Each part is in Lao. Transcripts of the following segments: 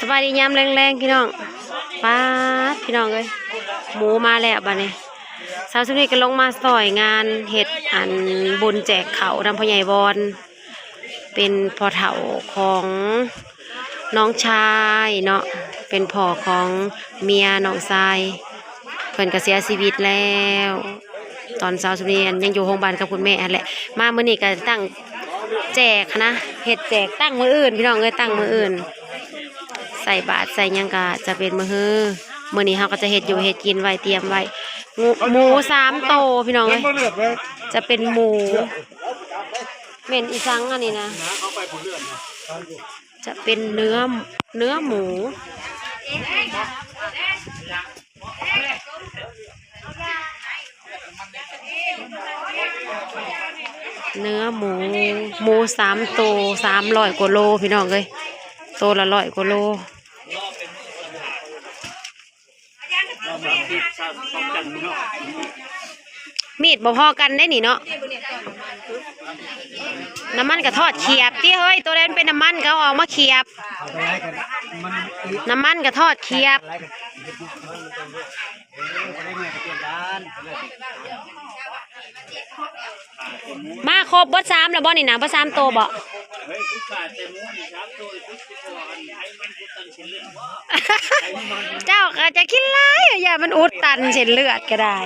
ສະບາຍດີຍາມແລງໆ ພີ່ນ້ອງ. ປາດ ພີ່ນ້ອງເອີຍ ໝູມາແລ້ວບາດນີ້. ເຊົ້າຊຸມນີ້ກໍລົງມາຊ່ອຍງານເຮັດອັນບຸນແຈກເຂົ້ານຳພໍ່ໃຫຍ່ວອນ ເປັນພໍ່ເຖົ້າຂອງນ້ອງຊາຍເນາະ ເປັນພໍ່ຂອງເມຍນ້ອງຊາຍ. ເພິ່ນກໍເສຍຊີວິດແລ້ວ ຕອນເຊົ້າຊຸມນີ້ ອັນ ຍັງຢູ່ໂຮງບານກັບຄຸນແມ່ຫັ້ນແຫຼະ. ມາມື້ນີ້ກໍຕັ້ງແຈກຫັ້ນນະ ເຮັດແຈກຕັ້ງມື້ອື່ນ ພີ່ນ້ອງເອີຍ ຕັ້ງມື້ອື່ນ ໃສ່ບາດໃສ່ຫຍັງກໍຈະເປັນມື້ຮື. ມື້ນີ້ເຮົາກໍຈະເຮັດຢູ່ເຮັດກິນໄວ້ ຕຽມໄວ້ ໝູ ໝູສາມໂຕ ພີ່ນ້ອງເອີຍ ຈະເປັນໝູ ແມ່ນອີສັງອັນນີ້ນະ ຈະເປັນເນື້ອ ເນື້ອໝູ ເນື້ອໝູ ໝູສາມໂຕ ສາມຮ້ອຍກວ່າໂລ ພີ່ນ້ອງເອີຍ ໂຕລະຮ້ອຍກວ່າໂລ. ມີດບໍ່ພໍກັນເດ້ນີ້ເນາະ ນ້ຳມັນກໍທອດຂຽບຕິເຮີ້ຍ ໂຕໃດມັນເປັນນ້ຳມັນກໍເອົາອອກມາຂຽບ ນ້ຳມັນກໍທອດຂຽບ. ມາຄົບເບິດສາມແລ້ວບໍ່ນີ້ນະ ເບິດສາມໂຕບໍ່? ເຈົ້າກໍຈະກິນຫຼາຍ ຢ້ານມັນອຸດຕັນເສັ້ນເລືອດກໍໄດ້.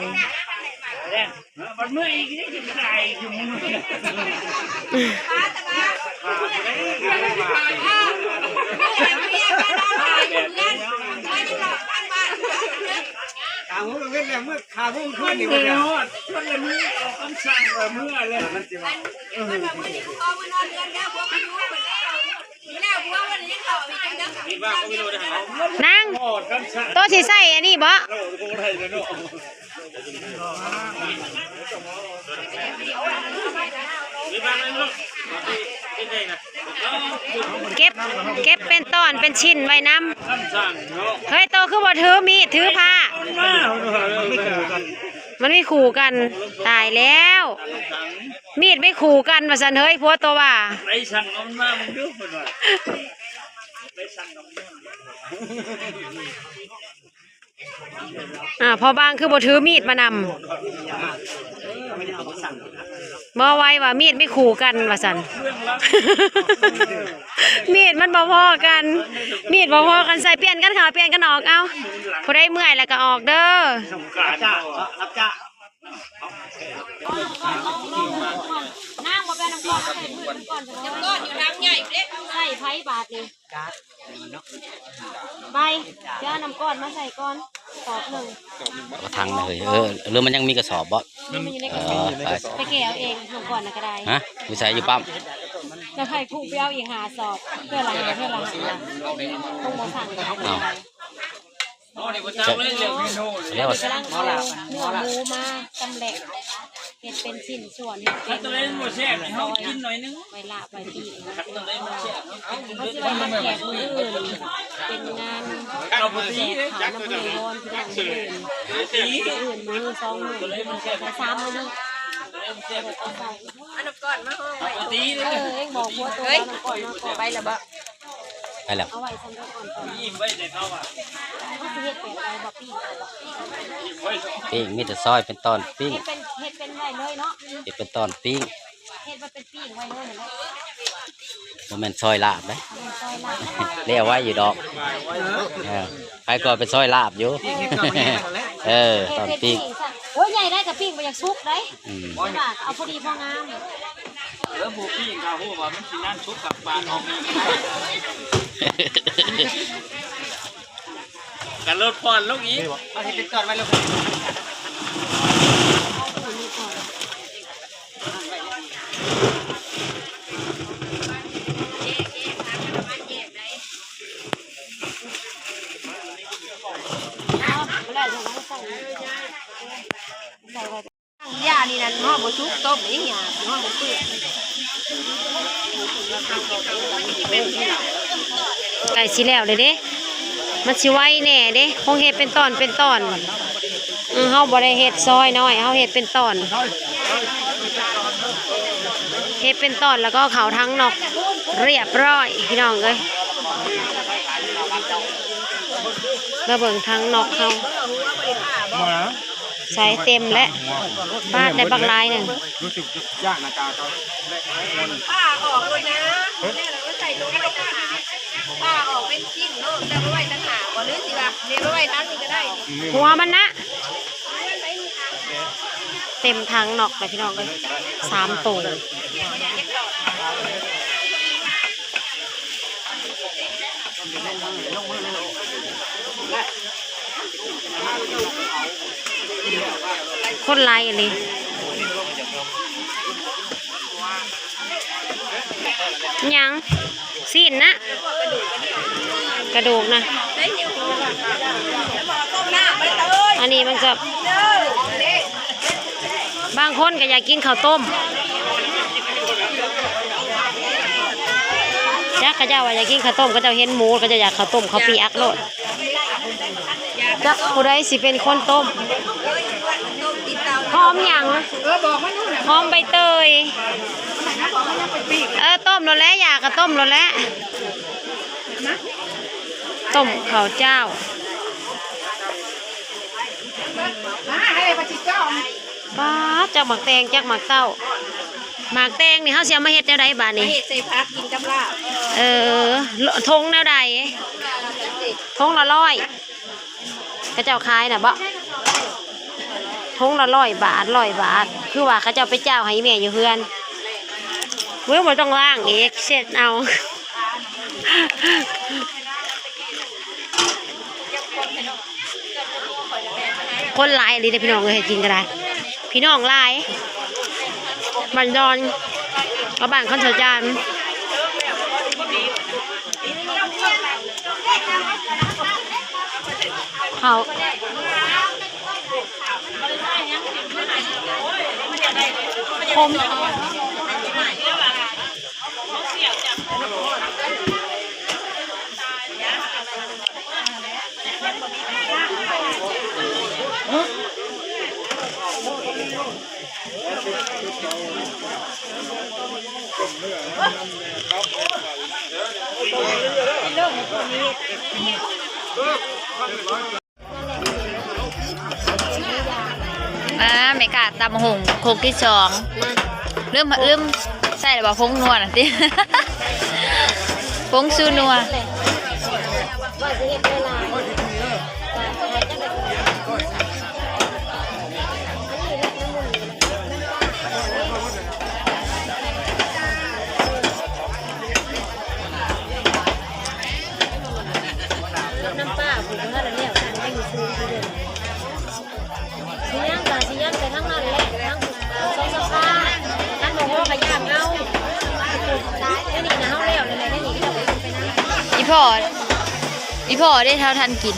ນາງ ໂຕຊິໃສ່ອັນນີ້ບໍ່? ເກັບ ເກັບເປັນຕອນເປັນຊິ້ນໄວ້ນຳ. ເຮີ້ຍ ໂຕຄືບໍ່ຖືມີດຖືພ້າ? ມັນມີຄູ່ກັນ ຕາຍແລ້ວ ມີດໄປຄູ່ກັນວ່າຊັ້ນເຮີ້ຍ ຜົວໂຕວ່າ. ອ່າ ພໍ່ບາງຄືບໍ່ຖືມີດມານຳ? ບໍ່ໄວວ່າມີດໄປຄູ່ກັນວ່າຊັ້ນ ມີດມັນບໍ່ພໍກັນ ມີດບໍ່ພໍກັນໃສ່ ປ່ຽນກັນເຂົ້າ ປ່ຽນກັນອອກ. ເອົ້າ ຜູ້ໃດເມື່ອຍແລ້ວກໍອອກເດີ. ນາງບໍ່ໄປນຳກ່ອນ ນ້ຳກ້ອນຢູ່ທາງໃຫຍ່ເດ້ ໃສ່ໄຜບາດນີ້. ໄປ ເອົານ້ຳກ້ອນມາໃສ່ກ່ອນ ສອບໜຶ່ງ ເອົາກະຖັງນະເຮີ້ຍ. ເອີ ຫຼືມັນຍັງມີກະສອບບໍ່? ມັນຢູ່ໃນກະສອບ ເອີ ໄປ ໄປແກະເອົາເອງ ນ້ຳກ້ອນນະກໍໄດ້. ຮະ? ຢູ່ໃສ? ຢູ່ປ້ຳ. ແລ້ວໃຫ້ຄຸໄປເອົາອີກຫ້າສອບ ເທື່ອລະຫ້າ ເທື່ອລະຫ້າ ຄົງບໍ່ທັນ. ເອົ້າ. ແລ້ວ ກຳລັງເອົາເນື້ອໝູມາຈຳແລະ ເຮັດເປັນຊິ້ນສ່ວນ ເຮັດເປັນ ອັນໂຕໃດມັນບໍ່ແຊບ ເຮົາກິນໜ້ອຍໜຶ່ງ ໄວ້ລາບໄວ້ປີ້ງ. ເຮົາຊິໄວ້ຮັບແຂກມື້ອື່ນ ເປັນງານແຈກເຂົ້ານຳຜູ້ໃຫຍ່ວອນ ພີ່ນ້ອງ ມື້ອື່ນ ມື້ອື່ນມື້ສອງມື້ ສາມມື້ນີ້. ເອົານ້ຳກ້ອນມາຫ້ອງໄວ້. ເອີ ເອັງບອກຜົວໂຕ ເອົານ້ຳກ້ອນມາກ່ອນ. ໄປແລ້ວບໍ່? ໄປແລ້ວ ເອົາໄວ້ຊັ້ນກ່ອນ. ເຮົາຊິເຮັດແບບໃດບໍ່? ປີ້ງ ປີ້ງ ມີແຕ່ຊອຍເປັນຕອນປີ້ງ. ເຮັດເປັນ ເຮັດເປັນໄວ້ເລີຍເນາະ ເຮັດເປັນຕອນປີ້ງ. ເຮັດມາເປັນປີ້ງໄວ້ເລີຍຫັ້ນແຫຼະ ບໍ່ແມ່ນຊອຍລາບເດ້. ແມ່ນຊອຍລາບ ແລ້ວໄວຢູ່ດອກ. ເອີ ໃຜກໍໄປຊອຍລາບຢູ່. ເອີ ຕອນປີ້ງ ໂອ້ຍ ໃຫຍ່ໄດ້ກໍປີ້ງບໍ່ຢາກສຸກໄດ໋. ອືມ ເອົາພໍດີພໍງາມ. ເອີ ໝູປີ້ງກໍຮູ້ວ່າມັນຊິນານສຸກກັບປານອອກ ກະລົດຜ່ອນລົງອີກ. ເອົາໃຫ້ເປັນຕອນໄວ້ລູກ. ຢ່ານີ້ນັ້ນ ຮອດບໍ່ສຸກ ຕົ້ມອີຫຍັງ ຮອດບໍ່ເປື່ອຍ. ໃກ້ຊິແລ້ວເລີຍເດ້ ມັນຊິໄວແດ່ເດ້ ຄົງເຮັດເປັນຕອນເປັນຕອນ. ເອີ ເຮົາບໍ່ໄດ້ເຮັດຊອຍນ້ອຍ ເຮົາເຮັດເປັນຕອນ ເຮັດເປັນຕອນ ແລ້ວກໍເອົາເຂົ້າຖັງນອກ ຮຽບຮ້ອຍ ພີ່ນ້ອງເອີຍ. ມາເບິ່ງຖັງນອກເຮົາ ໃສ່ເຕັມແລ້ວ ປາດ ໄດ້ບັກຫຼາຍໜຶ່ງ. ຜ່າອອກໂລດນະ ແລ້ວກໍໃສ່ລົງໄວ້ຕ່າງຫາກ ຜ່າອອກເປັນຊິ້ນໂລດ ແລ້ວໄວ້ຕ່າງຫາກ ບໍ່ ຫຼືຊິວ່າເນາະ ໄວ້ທັງນີ້ກໍໄດ້ ຫົວມັນນະ. ເຕັມຖັງນອກແລ້ວພີ່ນ້ອງເອີຍ ສາມໂຕ. ຄົນຫຼາຍອີ່ຫຼີ. ຫຍັງ? ຊີ້ນນະ ກະດູກນະ. ອັນນີ້ມັນຈະ ບາງຄົນກໍຢາກກິນເຂົ້າຕົ້ມ ຈັກເຂົາເຈົ້າວ່າຢາກກິນເຂົ້າຕົ້ມ ເຂົາເຈົ້າເຫັນໝູ ເຂົາເຈົ້າຢາກເຂົ້າຕົ້ມ ເຂົ້າປຽກໂລດ. ຈັກຜູ້ໃດຊິເປັນຄົນຕົ້ມ. ຫອມຫຍັງ? ຫອມໃບເຕີຍ. ເອີ ຕົ້ມໂລດແຫຼະ ຢາກະຕົ້ມໂລດແຫຼະ. ຕົ້ມເຂົ້າເຈົ້າ. ປາດ ຈັກໝາກແຕງ ຈັກໝາກເຕົ້າ. ໝາກແຕງນີ້ເຮົາຊິເອົາມາເຮັດແນວໃດບາດນີ້? ມາເຮັດໃສ່ຜັກກິນກັບລາບ. ເອີ ຖົງແນວໃດ? ຖົງລະຮ້ອຍ ເຂົາເຈົ້າຂາຍນະບໍ? ຖົງລະຮ້ອຍບາດ ຮ້ອຍບາດ ຄືວ່າເຂົາເຈົ້າໄປເຈົ້າໃຫ້ອີ່ແມ່ຢູ່ເຮືອນ. ເວີ້ຍ ບໍ່ຕ້ອງລ້າງອີກ ເຊັດເອົາ. ຄົນຫຼາຍອີ່ຫຼີເດ້ພີ່ນ້ອງເອີຍ ໃຫ້ກິນກໍໄດ້ ພີ່ນ້ອງຫຼາຍ. ບ້ານດອນກັບບ້ານຄຳເຊົາຈານ ເຂົ້າ ຂົມ. ມາ ແມ່ຄ້າຕຳບັກຫຸ່ງ ຄົກທີສອງ. ລືມ ລືມໃສ່ແລ້ວບໍ່ ຜົງນົວນະຕິ ຜົງຊູນົວ. ນ້ຳປາຜູ້ເພິ່ນແລ້ວ ຍັງຢູ່ສູງຢູ່ເດີ. ຊິຍ່າງກະຊິຍ່າງໄປທາງນັ້ນແຫຼະ ທາງສອງສາຂາ ຄັນບໍ່ພໍກະຍ່າງເອົາ. ແນວນີ້ນະເຮົາແລ້ວແລ້ວ ແນວນີ້ເຂົາເຈົ້າໄປນຳ. ອີ່ພໍ່ ອີ່ພໍ່ເດ້ ເຮົາທັນກິນ.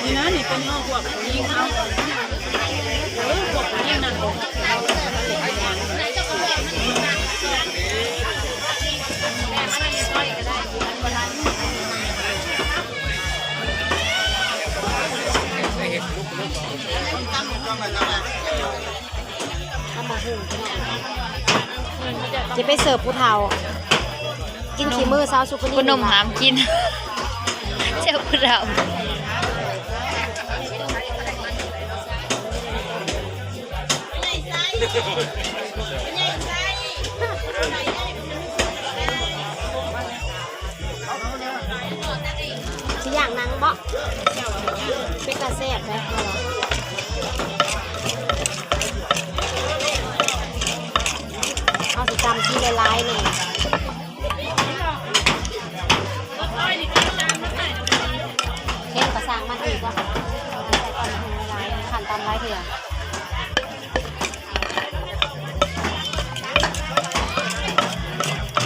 ນີ້ນະ ນີ້ເປັນເຮົາພວກຜູ້ຍິງເຮົາ ເອີ ພວກຜູ້ຍິງນັ້ນບໍ່. ຕຳບັກຫຸ່ງ ຊິໄປເສີບຜູ້ເຖົ້າ ກິນຂີ້ມືຊາວສຸກຄົນນີ້ ຜູ້ໜຸ່ມຫ້າມກິນ ເຈົ້າຜູ້ເຖົ້າ. ຊິຍ່າງນັ່ງເບາະ ເປັນຕາແຊບເດ້. ເຮົາຊິຕຳຊີ້ຫຼາຍໆ ນີ້.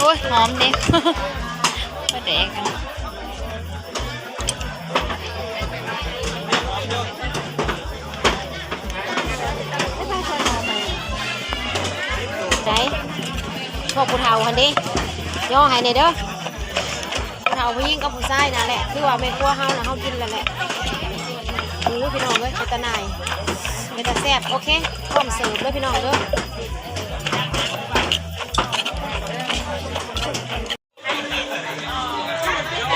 ໂອ້ຍ ຫອມເດ້ ປາແດກ ໃດ ພວກຜູ້ເຖົ້າຫັ້ນເດ້ ຍໍໃຫ້ແດ່ເດີ ຜູ້ເຖົ້າຜູ້ຍິງກັບຜູ້ຊາຍນັ້ນແຫຼະ ຄືວ່າແມ່ຄົວເຮົານະ ເຮົາກິນແລ້ວແຫຼະ. ໂອ້ຍ ພີ່ນ້ອງເອີຍ ເປັນຕາໜ່າຍ ເປັນຕາແຊບ. ໂອເຄ ພ້ອມເສີບເດີພີ່ນ້ອງເດີ. ອ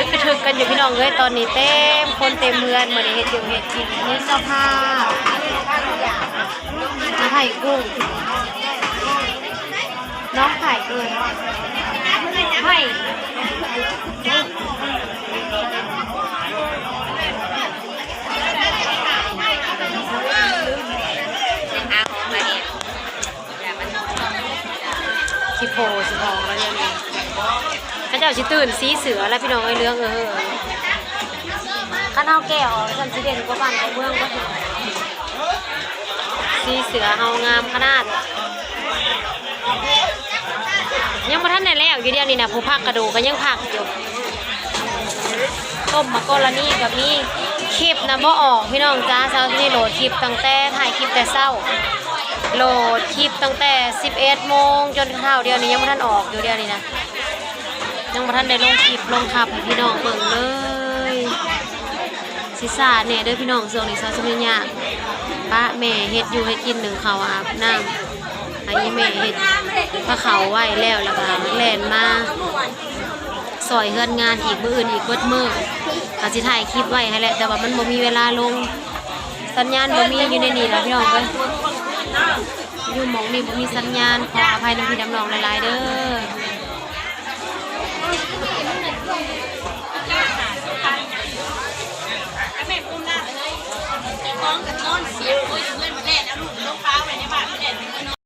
ຶກກະທຶກກັນຢູ່ພີ່ນ້ອງເອີຍ ຕອນນີ້ເຕັມຄົນເຕັມເຮືອນ ມື້ນີ້ເຮັດຢູ່ເຮັດກິນ ມີເຈົ້າພາບ ມາໄຖກຸ້ງ ນ້ອງໄຜເອີ້ນ ໄຜ ຂີ້ໂພຊິອອກແລ້ວດຽວນີ້ ເຂົາເຈົ້າຊິຕື່ນສີເສືອແລ້ວພີ່ນ້ອງເອີຍ ເຫຼືອງເອີຍ ຄັນເຮົາແກະອອກ ຊັ້ນຊິເດັ່ນກວ່າບ້ານກວ່າເມືອງເບິດ ສີເສືອເຮົາງາມຂະໜາດ. ຍັງບໍ່ທັນໄດ້ແລ້ວຢູ່ ດຽວນີ້ນະ ຜູ້ພັກກະດູກກໍຍັງພັກຢູ່. ຕົ້ມໝາກກໍລະນີກໍມີ. ຄລິບນະບໍ່ອອກພີ່ນ້ອງຈ້າ ເຊົ້ານີ້ໂຫຼດຄລິບຕັ້ງແຕ່ ຖ່າຍຄລິບແຕ່ເຊົ້າ ໂຫຼດຄລິບຕັ້ງແຕ່ສິບເອັດໂມງຈົນເທົ່າດຽວນີ້ ຍັງບໍ່ທັນອອກຢູ່ ດຽວນີ້ນະ ຍັງບໍ່ທັນໄດ້ລົງຄລິບລົງຄັບໃຫ້ພີ່ນ້ອງເບິ່ງເລີຍ. ຊິຊ້າແດ່ເດີພີ່ນ້ອງ ຊ່ວງນີ້ສາວສຸນິຍາປະແມ່ເຮັດຢູ່ເຮັດກິນ ໜຶ້ງເຂົ້າອາບນ້ຳ ໃຫ້ອີ່ແມ່ເຮັດພາເຂົ້າໄວ້ແລ້ວ ແລ້ວກໍແລ່ນມາຊ່ອຍເຮືອນງານອີກ ມື້ອື່ນອີກເບິດມື້ ກໍຊິຖ່າຍຄລິບໄວ້ຫັ້ນແຫຼະ ແຕ່ວ່າມັນບໍ່ມີເວລາລົງ ສັນຍານບໍ່ມີຢູ່ໃນນີ້ລະພີ່ນ້ອງເອີຍ ຢູ່ໝ່ອງນີ້ບໍ່ມີສັນຍານ ຂໍອະໄພນຳພີ່ນຳນ້ອງຫຼາຍໆເດີ.